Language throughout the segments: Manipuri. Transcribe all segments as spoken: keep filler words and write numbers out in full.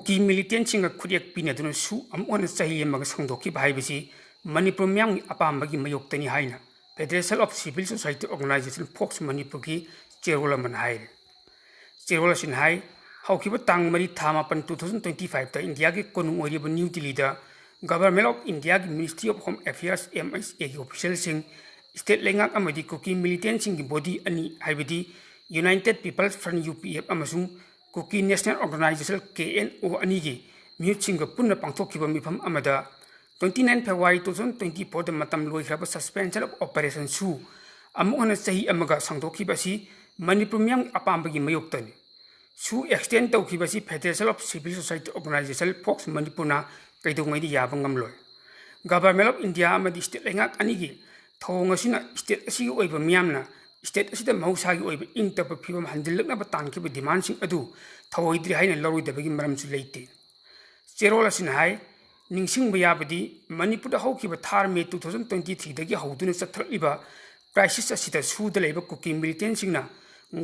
ꯀꯨꯀꯤ ꯃꯤꯂꯤꯇꯦꯟꯁꯤꯡꯒ ꯈꯨꯠꯌꯦꯛ ꯄꯤꯅꯗꯨꯅ ꯁꯨ ꯑꯃꯨꯛ ꯍꯟꯅ ꯆꯍꯤ ꯑꯃꯒ ꯁꯥꯡꯗꯣꯛꯈꯤꯕ ꯍꯥꯏꯕꯁꯤ ꯃꯅꯤꯄꯨꯔ ꯃꯤꯌꯥꯝꯒꯤ ꯑꯄꯥꯝꯕꯒꯤ ꯃꯥꯌꯣꯛꯇꯅꯤ ꯍꯥꯏꯅ Federation of Civil Society Organization, fox ꯃꯅꯤꯄꯨꯔꯒꯤ ꯆꯦꯔꯣꯜ ꯑꯃꯅ ꯍꯥꯏꯔꯤ꯫ ꯆꯦꯔꯣꯜ ꯑꯁꯤꯅ ꯍꯥꯏ, ꯍꯧꯈꯤꯕ ꯇꯥꯡ ꯃꯔꯤ ꯊꯥ ꯃꯥꯄꯟ two thousand twenty fiveꯇ ꯏꯟꯗꯤꯌꯥꯒꯤ ꯀꯣꯅꯨꯡ ꯑꯣꯏꯔꯤꯕ ꯅ꯭ꯌꯨ ꯗꯤꯜꯂꯤꯗ Government of Indiaꯒꯤ Ministry of Home Affairs, M H Aꯒꯤ officialꯁꯤꯡ, state ꯂꯩꯉꯥꯛ ꯑꯃꯗꯤ ꯀꯨꯀꯤ ꯃꯤꯂꯤꯇꯦꯟꯁꯤꯡꯒꯤ body ꯑꯅꯤ, ꯍꯥꯏꯕꯗꯤ United People's Front, U P F, ꯑꯃꯁꯨꯡ Kuki National Organization, K N O, ꯑꯅꯤꯒꯤ ꯃꯤꯍꯨꯠꯁꯤꯡꯒ ꯄꯨꯟꯅ ꯄꯥꯡꯊꯣꯛꯈꯤꯕ ꯃꯤꯐꯝ ꯑꯃꯗ twenty nine February two thousand twenty fourꯗ ꯃꯇꯝ ꯂꯣꯏꯈ꯭ꯔꯕ suspension of operation ꯁꯨ ꯑꯃꯨꯛ ꯍꯟꯅ ꯆꯍꯤ ꯑꯃꯒ ꯁꯥꯡꯗꯣꯛꯈꯤꯕ ꯑꯁꯤ ꯃꯅꯤꯄꯨꯔ ꯃꯤꯌꯥꯝꯒꯤ ꯑꯄꯥꯝꯕꯒꯤ ꯃꯥꯌꯣꯛꯇꯅꯤ꯫ ꯁꯨ extend ꯇꯧꯈꯤꯕ ꯑꯁꯤ Federation of Civil Society Organization, fox ꯃꯅꯤꯄꯨꯔꯅ ꯀꯩꯗꯧꯉꯩꯗ ꯌꯥꯕ ꯉꯝꯂꯣꯏ꯫ Government of India ꯑꯃꯗꯤ state ꯂꯩꯉꯥꯛ ꯑꯅꯤꯒꯤ ꯊꯧꯑꯣꯡ ꯑꯁꯤꯅ state ꯑꯁꯤꯒꯤ ꯑꯣꯏꯕ ꯃꯤꯌꯥꯝꯅ state ꯑꯁꯤꯗ ꯃꯍꯧꯁꯥꯒꯤ ꯑꯣꯏꯕ ꯏꯪ ꯇꯞꯄ ꯐꯤꯕꯝ ꯍꯟꯖꯤꯜꯂꯛꯅꯕ ꯇꯥꯟꯈꯤꯕ demandꯁꯤꯡ ꯑꯗꯨ ꯊꯧꯑꯣꯏꯗ꯭ꯔꯤ ꯍꯥꯏꯅ ꯂꯧꯔꯣꯏꯗꯕꯒꯤ ꯃꯔꯝꯁꯨ ꯂꯩꯇꯦ꯫ ꯆꯦꯔꯣꯜ ꯑꯁꯤꯅ ꯍꯥꯏ, ꯅꯤꯡꯁꯤꯡꯕ ꯌꯥꯕꯗꯤ ꯃꯅꯤꯄꯨꯔꯗ ꯍꯧꯈꯤꯕ ꯊꯥ ꯃꯦ two thousand twenty threeꯗꯒꯤ ꯍꯧꯗꯨꯅ ꯆꯠꯊꯔꯛꯂꯤꯕ crisis ꯑꯁꯤꯗ ꯁꯨꯗ ꯂꯩꯕ ꯀꯨꯀꯤ ꯃꯤꯂꯤꯇꯦꯟꯁꯤꯡꯅ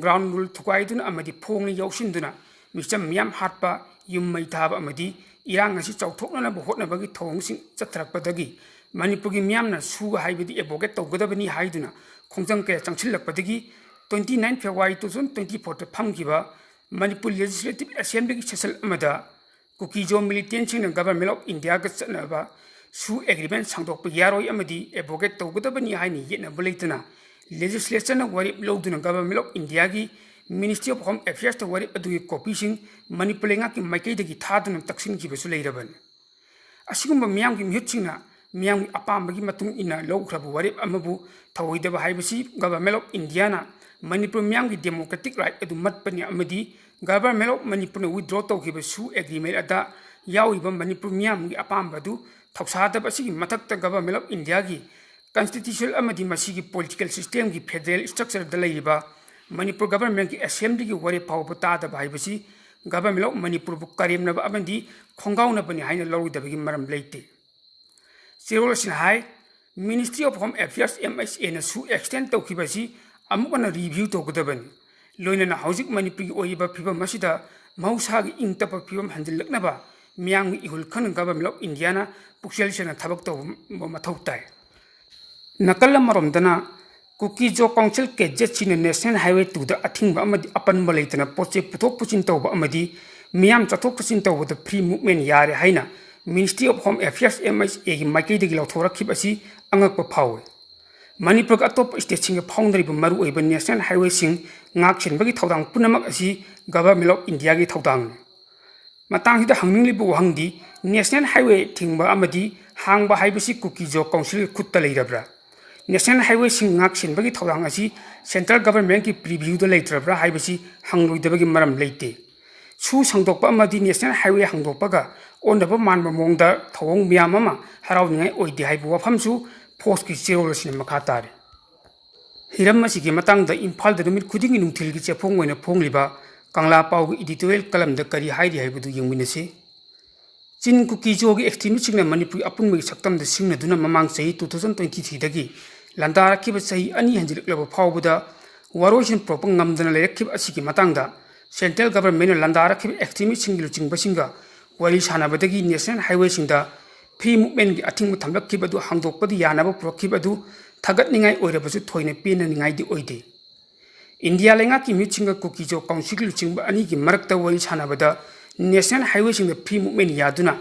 ground rule ꯊꯨꯒꯥꯏꯗꯨꯅ ꯑꯃꯗꯤ ꯐꯣꯡꯅ ꯌꯥꯎꯁꯤꯟꯗꯨꯅ ꯃꯤꯆꯝ ꯃꯤꯌꯥꯝ ꯍꯥꯠꯄ, ꯌꯨꯝ ꯃꯩ ꯊꯥꯕ ꯑꯃꯗꯤ ꯏꯔꯥꯡ ꯑꯁꯤ ꯆꯥꯎꯊꯣꯛꯅꯅꯕ ꯍꯣꯠꯅꯕꯒꯤ ꯊꯧꯑꯣꯡꯁꯤꯡ ꯆꯠꯊꯔꯛꯄꯗꯒꯤ ꯃꯅꯤꯄꯨꯔꯒꯤ ꯃꯤꯌꯥꯝꯅ ꯁꯨ ꯍꯥꯏꯕꯗꯤ advocate ꯇꯧꯒꯗꯕꯅꯤ ꯍꯥꯏꯗꯨꯅ ꯈꯣꯡꯖꯪ ꯀꯌꯥ ꯆꯪꯁꯤꯜꯂꯛꯄꯗꯒꯤ twenty nine February two thousand twenty fourꯗ ꯐꯝꯈꯤꯕ Manipur Legislative Assemblyꯒꯤ session ꯑꯃꯗ ꯀꯨꯀꯤꯖꯣ ꯃꯤꯂꯤꯇꯦꯟꯁꯤꯡꯅ Government of Indiaꯒ ꯆꯠꯅꯕ ꯁꯨ agreement ꯁꯥꯡꯗꯣꯛꯄ ꯌꯥꯔꯣꯏ ꯑꯃꯗꯤ advocate ꯇꯧꯒꯗꯕꯅꯤ ꯍꯥꯏꯅ ꯌꯦꯠꯅꯕ ꯂꯩꯇꯅ legislatureꯅ ꯋꯥꯔꯦꯞ ꯂꯧꯗꯨꯅ Government of Indiaꯒꯤ Ministry of Home Affairsꯇ ꯋꯥꯔꯦꯞ ꯑꯗꯨꯒꯤ copyꯁꯤꯡ ꯃꯅꯤꯄꯨꯔ ꯂꯩꯉꯥꯛꯀꯤ ꯃꯥꯏꯀꯩꯗꯒꯤ ꯊꯥꯗꯨꯅ ꯇꯛꯁꯤꯟꯈꯤꯕꯁꯨ ꯂꯩꯔꯕꯅꯤ꯫ ꯑꯁꯤꯒꯨꯝꯕ ꯃꯤꯌꯥꯝꯒꯤ ꯃꯤꯍꯨꯠꯁꯤꯡꯅ ꯃꯤꯌꯥꯝꯒꯤ ꯑꯄꯥꯝꯕꯒꯤ ꯃꯇꯨꯡ ꯏꯟꯅ ꯂꯧꯈ꯭ꯔꯕ ꯋꯥꯔꯦꯞ ꯑꯃꯕꯨ ꯊꯧꯑꯣꯏꯗꯕ ꯍꯥꯏꯕꯁꯤ Government of Indiaꯅ ꯃꯅꯤꯄꯨꯔ ꯃꯤꯌꯥꯝꯒꯤ democratic right ꯑꯗꯨ ꯃꯠꯄꯅꯤ ꯑꯃꯗꯤ Government of ꯃꯅꯤꯄꯨꯔꯅ withdraw ꯇꯧꯈꯤꯕ ꯁꯨ agreement ꯑꯗ ꯌꯥꯎꯔꯤꯕ ꯃꯅꯤꯄꯨꯔ ꯃꯤꯌꯥꯝꯒꯤ ꯑꯄꯥꯝꯕ ꯑꯗꯨ ꯊꯧꯁꯥꯗꯕ ꯑꯁꯤꯒꯤ ꯃꯊꯛꯇ Government of Indiaꯒꯤ constitution ꯑꯃꯗꯤ ꯃꯁꯤꯒꯤ political systemꯒꯤ federal structureꯗ ꯂꯩꯔꯤꯕ ꯃꯅꯤꯄꯨꯔ governmentꯀꯤ assemblyꯒꯤ ꯋꯥꯔꯦꯞ ꯐꯥꯎꯕ ꯇꯥꯗꯕ ꯍꯥꯏꯕꯁꯤ Government of ꯃꯅꯤꯄꯨꯔꯕꯨ ꯀꯔꯦꯝꯅꯕ ꯑꯃꯗꯤ ꯈꯣꯡꯒꯥꯎꯅꯕꯅꯤ ꯍꯥꯏꯅ ꯂꯧꯔꯣꯏꯗꯕꯒꯤ ꯃꯔꯝ ꯂꯩꯇꯦ꯫ ꯆꯦꯔꯣꯜ ꯑꯁꯤꯅ ꯍꯥꯏ, Ministry of Home Affairs, M H Aꯅ ꯁꯨ extend ꯇꯧꯈꯤꯕ ꯑꯁꯤ ꯑꯃꯨꯛ ꯍꯟꯅ review ꯇꯧꯒꯗꯕꯅꯤ꯫ ꯂꯣꯏꯅꯅ ꯍꯧꯖꯤꯛ ꯃꯅꯤꯄꯨꯔꯒꯤ ꯑꯣꯏꯔꯤꯕ ꯐꯤꯕꯝ ꯑꯁꯤꯗ ꯃꯍꯧꯁꯥꯒꯤ ꯏꯪ ꯇꯞꯄ ꯐꯤꯕꯝ ꯍꯟꯖꯤꯜꯂꯛꯅꯕ ꯃꯤꯌꯥꯝꯒꯤ ꯏꯍꯨꯜ ꯈꯪꯅ Government of Indiaꯅ ꯄꯨꯛꯆꯦꯜ ꯁꯦꯡꯅ ꯊꯕꯛ ꯇꯧꯕ ꯃꯊꯧ ꯇꯥꯏ꯫ ꯅꯥꯀꯜ ꯑꯃꯔꯣꯝꯗꯅ ꯀꯨꯀꯤ ꯖꯣ ꯀꯥꯎꯟꯁꯤꯜ ꯀꯦꯖꯦꯠꯁꯤꯡꯅ National Highway twoꯗ ꯑꯊꯤꯡꯕ ꯑꯃꯗꯤ ꯑꯄꯟꯕ ꯂꯩꯇꯅ ꯄꯣꯠ ꯆꯩ ꯄꯨꯊꯣꯛ ꯄꯨꯁꯤꯟ ꯇꯧꯕ ꯑꯃꯗꯤ ꯃꯤꯌꯥꯝ ꯆꯠꯊꯣꯛ ꯆꯠꯁꯤꯟ ꯇꯧꯕꯗ free movement ꯌꯥꯔꯦ ꯍꯥꯏꯅ Ministry of Home Affairs, MHAꯒꯤ ꯃꯥꯏꯀꯩꯗꯒꯤ ꯂꯧꯊꯣꯔꯛꯈꯤꯕ ꯑꯁꯤ ꯑꯉꯛꯄ ꯐꯥꯎꯏ꯫ ꯃꯅꯤꯄꯨꯔꯒ ꯑꯇꯣꯞꯄ stateꯁꯤꯡꯒ ꯐꯥꯎꯅꯔꯤꯕ ꯃꯔꯨꯑꯣꯏꯕ National Highwayꯁꯤꯡ ꯉꯥꯛ ꯁꯦꯟꯕꯒꯤ ꯊꯧꯗꯥꯡ ꯄꯨꯝꯅꯃꯛ ꯑꯁꯤ Government of Indiaꯒꯤ ꯊꯧꯗꯥꯡꯅꯤ꯫ ꯃꯇꯥꯡꯁꯤꯗ ꯍꯪꯅꯤꯡꯂꯤꯕ ꯋꯥꯍꯪꯗꯤ, National Highway ꯊꯤꯡꯕ ꯑꯃꯗꯤ ꯍꯥꯡꯕ ꯍꯥꯏꯕꯁꯤ ꯀꯨꯀꯤ ꯖꯣ ꯀꯥꯎꯟꯁꯤꯜꯒꯤ ꯈꯨꯠꯇ ꯂꯩꯔꯕ꯭ꯔꯥ? National Highwayꯁꯤꯡ ꯉꯥꯛ ꯁꯦꯟꯕꯒꯤ ꯊꯧꯗꯥꯡ ꯑꯁꯤ Central Governmentꯀꯤ pureviewꯗ ꯂꯩꯇ꯭ꯔꯕ꯭ꯔꯥ ꯍꯥꯏꯕꯁꯤ ꯍꯪꯂꯣꯏꯗꯕꯒꯤ ꯃꯔꯝ ꯂꯩꯇꯦ꯫ ꯁꯨ ꯁꯥꯡꯗꯣꯛꯄ ꯑꯃꯗꯤ National Highway ꯍꯥꯡꯗꯣꯛꯄꯒ ꯑꯣꯟꯅꯕ ꯃꯥꯟꯕ ꯃꯑꯣꯡꯗ ꯊꯧꯑꯣꯡ ꯃꯌꯥꯝ ꯑꯃ ꯍꯔꯥꯎꯅꯤꯡꯉꯥꯏ ꯑꯣꯏꯗꯦ ꯍꯥꯏꯕ ꯋꯥꯐꯝꯁꯨ ꯐꯣꯔꯁꯀꯤ ꯆꯦꯔꯣꯜ ꯑꯁꯤꯅ ꯃꯈꯥ ꯇꯥꯔꯤ꯫ ꯍꯤꯔꯝ ꯑꯁꯤꯒꯤ ꯃꯇꯥꯡꯗ ꯏꯝꯐꯥꯜꯗ ꯅꯨꯃꯤꯠ ꯈꯨꯗꯤꯡꯒꯤ ꯅꯨꯡꯊꯤꯜꯒꯤ ꯆꯦꯐꯣꯡ ꯑꯣꯏꯅ ꯐꯣꯡꯂꯤꯕ ꯀꯪꯂꯥ ꯄꯥꯎꯒꯤ editorial columnꯗ ꯀꯔꯤ ꯍꯥꯏꯔꯤ ꯍꯥꯏꯕꯗꯨ ꯌꯦꯡꯃꯤꯟꯅꯁꯤ꯫ ꯆꯤꯟ ꯀꯨꯀꯤ ꯖꯣꯒꯤ extremistꯁꯤꯡꯅ ꯃꯅꯤꯄꯨꯔꯒꯤ ꯑꯄꯨꯟꯕꯒꯤ ꯁꯛꯇꯝꯗ ꯁꯤꯡꯅꯗꯨꯅ ꯃꯃꯥꯡ ꯆꯍꯤ two thousand twenty threeꯗꯒꯤ ꯂꯥꯟꯗꯥꯔꯛꯈꯤꯕ ꯆꯍꯤ ꯑꯅꯤ ꯍꯟꯖꯤꯜꯂꯛꯂꯕ ꯐꯥꯎꯕꯗ ꯋꯥꯔꯣꯏꯁꯤꯟ ꯄꯨꯔꯛꯄ ꯉꯝꯗꯅ ꯂꯩꯔꯛꯈꯤꯕ ꯑꯁꯤꯒꯤ ꯃꯇꯥꯡꯗ Central Governmentꯅ ꯂꯥꯟꯗꯥꯔꯛꯈꯤꯕ extremistꯁꯤꯡꯒꯤ ꯂꯨꯆꯤꯡꯕꯁꯤꯡꯒ ꯋꯥꯔꯤ ꯁꯥꯟꯅꯕꯗꯒꯤ National Highwayꯁꯤꯡꯗ free movementꯀꯤ ꯑꯊꯤꯡꯕ ꯊꯝꯂꯛꯈꯤꯕ ꯑꯗꯨ ꯍꯥꯡꯗꯣꯛꯄꯗ ꯌꯥꯅꯕ ꯄꯨꯔꯛꯈꯤꯕ ꯑꯗꯨ ꯊꯥꯒꯠꯅꯤꯡꯉꯥꯏ ꯑꯣꯏꯔꯕꯁꯨ ꯊꯣꯏꯅ ꯄꯦꯟꯅꯅꯤꯡꯉꯥꯏꯗꯤ ꯑꯣꯏꯗꯦ꯫ ꯏꯟꯗꯤꯌꯥ ꯂꯩꯉꯥꯛꯀꯤ ꯃꯤꯍꯨꯠꯁꯤꯡꯒ ꯀꯨꯀꯤ ꯖꯣ ꯀꯥꯎꯟꯁꯤꯜꯒꯤ ꯂꯨꯆꯤꯡꯕ ꯑꯅꯤꯒꯤ ꯃꯔꯛꯇ ꯋꯥꯔꯤ ꯁꯥꯟꯅꯕꯗ National Highwayꯁꯤꯡꯗ free movement ꯌꯥꯗꯨꯅ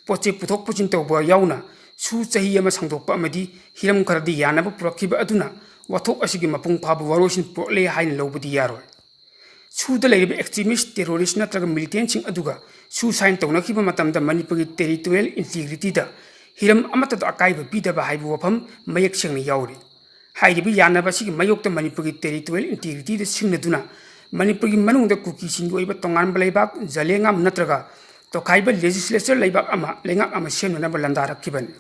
ꯄꯣꯠ ꯆꯩ ꯄꯨꯊꯣꯛ ꯄꯨꯁꯤꯟ ꯇꯧꯕ ꯌꯥꯎꯅ ꯁꯨ ꯆꯍꯤ ꯑꯃ ꯁꯥꯡꯗꯣꯛꯄ ꯑꯃꯗꯤ ꯍꯤꯔꯝ ꯈꯔꯗꯤ ꯌꯥꯅꯕ ꯄꯨꯔꯛꯈꯤꯕ ꯑꯗꯨꯅ ꯋꯥꯊꯣꯛ ꯑꯁꯤꯒꯤ ꯃꯄꯨꯡ ꯐꯥꯕ ꯋꯥꯔꯣꯏꯁꯤꯟ ꯄꯨꯔꯛꯂꯦ ꯍꯥꯏꯅ ꯂꯧꯕꯗꯤ ꯌꯥꯔꯣꯏ꯫ ꯁꯨꯗ ꯂꯩꯔꯤꯕ extremist, terrorist ꯅꯠꯇ꯭ꯔꯒ militantꯁꯤꯡ ꯑꯗꯨꯒ ꯁꯨ sign ꯇꯧꯅꯈꯤꯕ ꯃꯇꯝꯗ ꯃꯅꯤꯄꯨꯔꯒꯤ territorial integrityꯗ ꯍꯤꯔꯝ ꯑꯃꯠꯇꯗ ꯑꯀꯥꯏꯕ ꯄꯤꯗꯕ ꯍꯥꯏꯕ ꯋꯥꯐꯝ ꯃꯌꯦꯛ ꯁꯦꯡꯅ ꯌꯥꯎꯔꯤ꯫ ꯍꯥꯏꯔꯤꯕ ꯌꯥꯅꯕ ꯑꯁꯤꯒꯤ ꯃꯥꯌꯣꯛꯇ ꯃꯅꯤꯄꯨꯔꯒꯤ territorial integrityꯗ ꯁꯤꯡꯅꯗꯨꯅ ꯃꯅꯤꯄꯨꯔꯒꯤ ꯃꯅꯨꯡꯗ ꯀꯨꯀꯤꯁꯤꯡꯒꯤ ꯑꯣꯏꯕ ꯇꯣꯉꯥꯟꯕ ꯂꯩꯕꯥꯛ ꯖꯂꯦꯉꯥꯝ ꯅꯠꯇ꯭ꯔꯒ ꯇꯣꯈꯥꯏꯕ legislature ꯂꯩꯕꯥꯛ ꯑꯃ, ꯂꯩꯉꯥꯛ ꯑꯃ ꯁꯦꯝꯅꯅꯕ ꯂꯥꯟꯗꯥꯔꯛꯈꯤꯕꯅꯤ꯫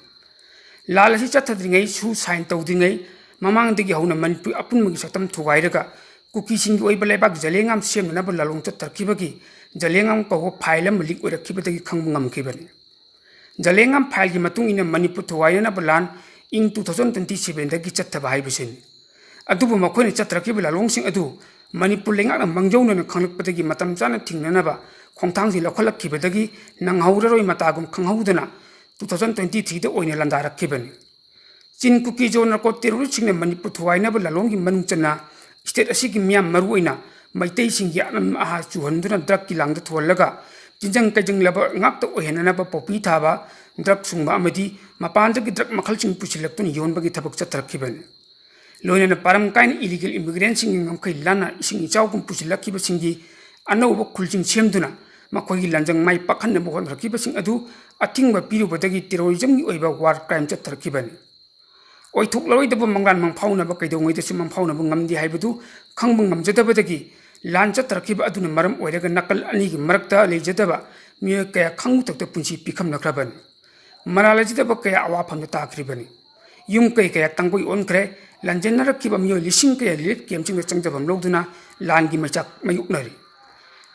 ꯂꯥꯜ ꯑꯁꯤ ꯆꯠꯊꯗ꯭ꯔꯤꯉꯩ, ꯁꯨ sign ꯇꯧꯗ꯭ꯔꯤꯉꯩ ꯃꯃꯥꯡꯗꯒꯤ ꯍꯧꯅ ꯃꯅꯤꯄꯨꯔ ꯑꯄꯨꯟꯕꯒꯤ ꯁꯛꯇꯝ ꯊꯨꯒꯥꯏꯔꯒ ꯀꯨꯀꯤꯁꯤꯡꯒꯤ ꯑꯣꯏꯕ ꯂꯩꯕꯥꯛ ꯖꯂꯦꯉꯥꯝ ꯁꯦꯝꯅꯅꯕ ꯂꯥꯂꯣꯡ ꯆꯠꯊꯔꯛꯈꯤꯕꯒꯤ ꯖꯂꯦꯉꯥꯝ ꯀꯧꯕ file ꯑꯃ leak ꯑꯣꯏꯔꯛꯈꯤꯕꯗꯒꯤ ꯈꯪꯕ ꯉꯝꯈꯤꯕꯅꯤ꯫ ꯖꯂꯦꯉꯥꯝ fileꯒꯤ ꯃꯇꯨꯡ ꯏꯟꯅ ꯃꯅꯤꯄꯨꯔ ꯊꯨꯒꯥꯏꯅꯅꯕ ꯂꯥꯟ ꯏꯪ two thousand twenty sevenꯗꯒꯤ ꯆꯠꯊꯕ ꯍꯥꯏꯕꯁꯤꯅꯤ꯫ ꯑꯗꯨꯕꯨ ꯃꯈꯣꯏꯅ ꯆꯠꯊꯔꯛꯈꯤꯕ ꯂꯥꯂꯣꯡꯁꯤꯡ ꯑꯗꯨ ꯃꯅꯤꯄꯨꯔ ꯂꯩꯉꯥꯛꯅ ꯃꯥꯡꯖꯧꯅꯅ ꯈꯪꯂꯛꯄꯗꯒꯤ ꯃꯇꯝ ꯆꯥꯅ ꯊꯤꯡꯅꯅꯕ ꯈꯣꯡꯊꯥꯡꯁꯤꯡ ꯂꯧꯈꯠꯂꯛꯈꯤꯕꯗꯒꯤ ꯅꯪꯍꯧꯔꯔꯣꯏ ꯃꯇꯥꯒꯨꯝ ꯈꯪꯍꯧꯗꯅ two thousand twenty threeꯗ ꯑꯣꯏꯅ ꯂꯥꯟꯗꯥꯔꯛꯈꯤꯕꯅꯤ꯫ ꯆꯤꯟ ꯀꯨꯀꯤ ꯖꯣ ꯅꯥꯔꯀꯣ ꯇꯦꯔꯣꯔꯤꯁꯁꯤꯡꯅ ꯃꯅꯤꯄꯨꯔ ꯊꯨꯒꯥꯏꯅꯕ ꯂꯥꯂꯣꯡꯒꯤ ꯃꯅꯨꯡ ꯆꯟꯅ state ꯑꯁꯤꯒꯤ ꯃꯤꯌꯥꯝ, ꯃꯔꯨꯑꯣꯏꯅ ꯃꯩꯇꯩꯁꯤꯡꯒꯤ ꯑꯅꯝ ꯑꯍꯥ ꯆꯨꯍꯟꯗꯨꯅ drugꯀꯤ ꯂꯥꯡꯗ ꯊꯨꯍꯜꯂꯒ ꯇꯤꯟꯖꯪ ꯀꯩꯖꯪꯂꯕ ꯉꯥꯛꯇ ꯑꯣꯏꯍꯟꯅꯅꯕ ꯄꯣꯄꯤ ꯊꯥꯕ, drug ꯁꯨꯡꯕ ꯑꯃꯗꯤ ꯃꯄꯥꯟꯗꯒꯤ drug ꯃꯈꯜꯁꯤꯡ ꯄꯨꯁꯤꯜꯂꯛꯇꯨꯅ ꯌꯣꯟꯕꯒꯤ ꯊꯕꯛ ꯆꯠꯊꯔꯛꯈꯤꯕꯅꯤ꯫ ꯂꯣꯏꯅꯅ ꯄꯥꯔꯝ ꯀꯥꯏꯅ illegal immigrantꯁꯤꯡꯒꯤ ꯉꯝꯈꯩ ꯂꯥꯟꯅ ꯏꯁꯤꯡ ꯏꯆꯥꯎꯒꯨꯝ ꯄꯨꯁꯤꯜꯂꯛꯈꯤꯕꯁꯤꯡꯒꯤ ꯑꯅꯧꯕ ꯈꯨꯜꯁꯤꯡ ꯁꯦꯝꯗꯨꯅ ꯃꯈꯣꯏꯒꯤ ꯂꯥꯟꯖꯪ ꯃꯥꯏ ꯄꯥꯛꯍꯟꯅꯕ ꯍꯣꯠꯅꯔꯛꯈꯤꯕꯁꯤꯡ ꯑꯗꯨ ꯑꯊꯤꯡꯕ ꯄꯤꯔꯨꯕꯗꯒꯤ terrorismꯒꯤ ꯑꯣꯏꯕ war crime ꯆꯠꯊꯔꯛꯈꯤꯕꯅꯤ꯫ ꯑꯣꯏꯊꯣꯛꯂꯔꯣꯏꯗꯕ ꯃꯪꯂꯥꯟ ꯃꯪꯐꯥꯎꯅꯕ ꯀꯩꯗꯧꯉꯩꯗꯁꯨ ꯃꯪꯐꯥꯎꯅꯕ ꯉꯝꯗꯦ ꯍꯥꯏꯕꯗꯨ ꯈꯪꯕ ꯉꯝꯖꯗꯕꯗꯒꯤ ꯂꯥꯟ ꯆꯠꯊꯔꯛꯈꯤꯕ ꯑꯗꯨꯅ ꯃꯔꯝ ꯑꯣꯏꯔꯒ ꯅꯥꯀꯜ ꯑꯅꯤꯒꯤ ꯃꯔꯛꯇ ꯂꯩꯖꯗꯕ ꯃꯤꯑꯣꯏ ꯀꯌꯥ ꯈꯪꯎꯊꯛꯇ ꯄꯨꯟꯁꯤ ꯄꯤꯈꯝꯅꯈ꯭ꯔꯕꯅꯤ꯫ ꯃꯔꯥꯜ ꯂꯩꯖꯗꯕ ꯀꯌꯥ ꯑꯋꯥꯐꯝꯗ ꯇꯥꯈ꯭ꯔꯤꯕꯅꯤ꯫ ꯌꯨꯝ ꯀꯩ ꯀꯌꯥ ꯇꯥꯡꯒꯣꯏ ꯑꯣꯟꯈ꯭ꯔꯦ꯫ ꯂꯥꯟꯖꯦꯟꯅꯔꯛꯈꯤꯕ ꯃꯤꯑꯣꯏ ꯂꯤꯁꯤꯡ ꯀꯌꯥ relief campꯁꯤꯡꯗ ꯆꯪꯖꯐꯝ ꯂꯧꯗꯨꯅ ꯂꯥꯟꯒꯤ ꯃꯩꯆꯥꯛ ꯃꯥꯌꯣꯛꯅꯔꯤ꯫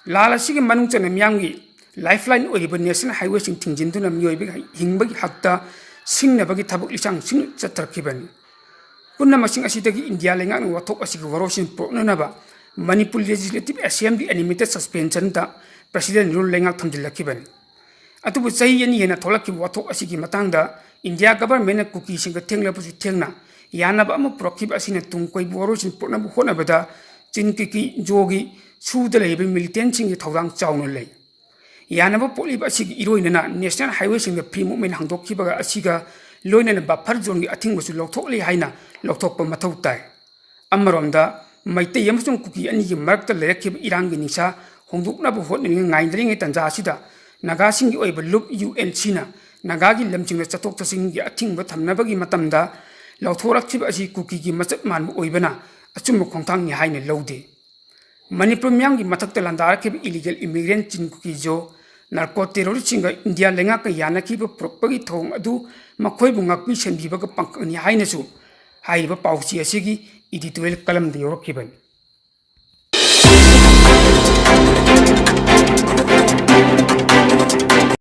ꯂꯥꯟ ꯑꯁꯤꯒꯤ ꯃꯅꯨꯡ ꯆꯟꯅ ꯃꯤꯌꯥꯝꯒꯤ lifeline ꯑꯣꯏꯔꯤꯕ national highwayꯁꯤꯡ ꯊꯤꯡꯖꯤꯟꯗꯨꯅ ꯃꯤꯑꯣꯏꯕꯒꯤ ꯍꯤꯡꯕꯒꯤ ꯍꯛꯇ ꯁꯤꯡꯅꯕꯒꯤ ꯊꯕꯛ ꯂꯤꯁꯥꯡꯁꯤꯡ ꯆꯠꯊꯔꯛꯈꯤꯕꯅꯤ꯫ ꯄꯨꯝꯅꯃꯛꯁꯤꯡ ꯑꯁꯤꯗꯒꯤ ꯏꯟꯗꯤꯌꯥ ꯂꯩꯉꯥꯛꯅ ꯋꯥꯊꯣꯛ ꯑꯁꯤꯒꯤ ꯋꯥꯔꯣꯜꯁꯤꯡ ꯄꯨꯔꯛꯅꯅꯕ Manipur Legislative Assembly animated suspensionꯗ President rule ꯂꯩꯉꯥꯛ ꯊꯝꯖꯤꯜꯂꯛꯈꯤꯕꯅꯤ꯫ ꯑꯗꯨꯕꯨ ꯆꯍꯤ ꯑꯅꯤ ꯍꯦꯟꯅ ꯊꯣꯛꯂꯛꯈꯤꯕ ꯋꯥꯊꯣꯛ ꯑꯁꯤꯒꯤ ꯃꯇꯥꯡꯗ ꯏꯟꯗꯤꯌꯥ governmentꯅ ꯀꯨꯀꯤꯁꯤꯡꯒ ꯊꯦꯡꯂꯕꯁꯨ ꯊꯦꯡꯅ ꯌꯥꯅꯕ ꯑꯃ ꯄꯨꯔꯛꯈꯤꯕ ꯑꯁꯤꯅ ꯇꯨꯡ ꯀꯣꯏꯕ ꯋꯥꯔꯣꯜꯁꯤꯡ ꯄꯨꯔꯛꯅꯕ ꯍꯣꯠꯅꯕꯗ ꯆꯤꯟ ꯀꯨꯀꯤ ꯖꯣꯒꯤ ꯁꯨꯗ ꯂꯩꯔꯤꯕ militantꯁꯤꯡꯒꯤ ꯊꯧꯗꯥꯡ ꯆꯥꯎꯅ ꯂꯩ꯫ ꯌꯥꯅꯕ ꯄꯣꯛꯂꯤꯕ ꯑꯁꯤꯒꯤ ꯏꯔꯣꯏꯅꯅ national highwayꯁꯤꯡꯗ free movement ꯍꯥꯡꯗꯣꯛꯈꯤꯕ ꯑꯁꯤꯒ ꯂꯣꯏꯅꯅ buffer zoneꯒꯤ ꯑꯊꯤꯡꯕꯁꯨ ꯂꯧꯊꯣꯛꯂꯤ ꯍꯥꯏꯅ ꯂꯧꯊꯣꯛꯄ ꯃꯊꯧ ꯇꯥꯏ꯫ ꯑꯃꯔꯣꯝꯗ ꯃꯩꯇꯩ ꯑꯃꯁꯨꯡ ꯀꯨꯀꯤ ꯑꯅꯤꯒꯤ ꯃꯔꯛꯇ ꯂꯩꯔꯛꯈꯤꯕ ꯏꯔꯥꯡꯒꯤ ꯅꯤꯡꯁꯥ ꯍꯣꯡꯗꯣꯛꯅꯕ ꯍꯣꯠꯅꯔꯤꯉꯩ ꯉꯥꯏꯅꯔꯤꯉꯩ ꯇꯥꯟꯖꯥ ꯑꯁꯤꯗ ꯅꯥꯒꯥꯁꯤꯡꯒꯤ ꯑꯣꯏꯕ ꯂꯨꯞ UNCꯅ ꯅꯥꯒꯥꯒꯤ ꯂꯝꯁꯤꯡꯗ ꯆꯠꯊꯣꯛ ꯆꯠꯁꯤꯟꯒꯤ ꯑꯊꯤꯡꯕ ꯊꯝꯅꯕꯒꯤ ꯃꯇꯝꯗ ꯂꯧꯊꯣꯔꯛꯈꯤꯕ ꯑꯁꯤ ꯀꯨꯀꯤꯒꯤ ꯃꯆꯠ ꯃꯥꯟꯕ ꯑꯣꯏꯕꯅ ꯑꯆꯨꯝꯕ ꯈꯣꯡꯊꯥꯡꯅꯤ ꯍꯥꯏꯅ ꯂꯧꯗꯦ꯫ ꯃꯅꯤꯄꯨꯔ ꯃꯤꯌꯥꯝꯒꯤ ꯃꯊꯛꯇ ꯂꯥꯟꯗꯥꯔꯛꯈꯤꯕ illegal immigrant ꯆꯤꯟ ꯀꯨꯀꯤ ꯖꯣ ꯅꯥꯔꯀꯣ ꯇꯦꯔꯣꯔꯤꯁꯁꯤꯡꯒ ꯏꯟꯗꯤꯌꯥ ꯂꯩꯉꯥꯛꯀ ꯌꯥꯅꯈꯤꯕ ꯄꯨꯔꯛꯄꯒꯤ ꯊꯧꯑꯣꯡ ꯑꯗꯨ ꯃꯈꯣꯏꯕꯨ ꯉꯥꯛꯄꯤ ꯁꯦꯟꯕꯤꯕꯒ ꯄꯥꯡꯀꯛꯅꯤ ꯍꯥꯏꯅꯁꯨ ꯍꯥꯏꯔꯤꯕ ꯄꯥꯎꯆꯦ ꯑꯁꯤꯒꯤ editorial columnꯗ ꯌꯥꯎꯔꯛꯈꯤꯕꯅꯤ꯫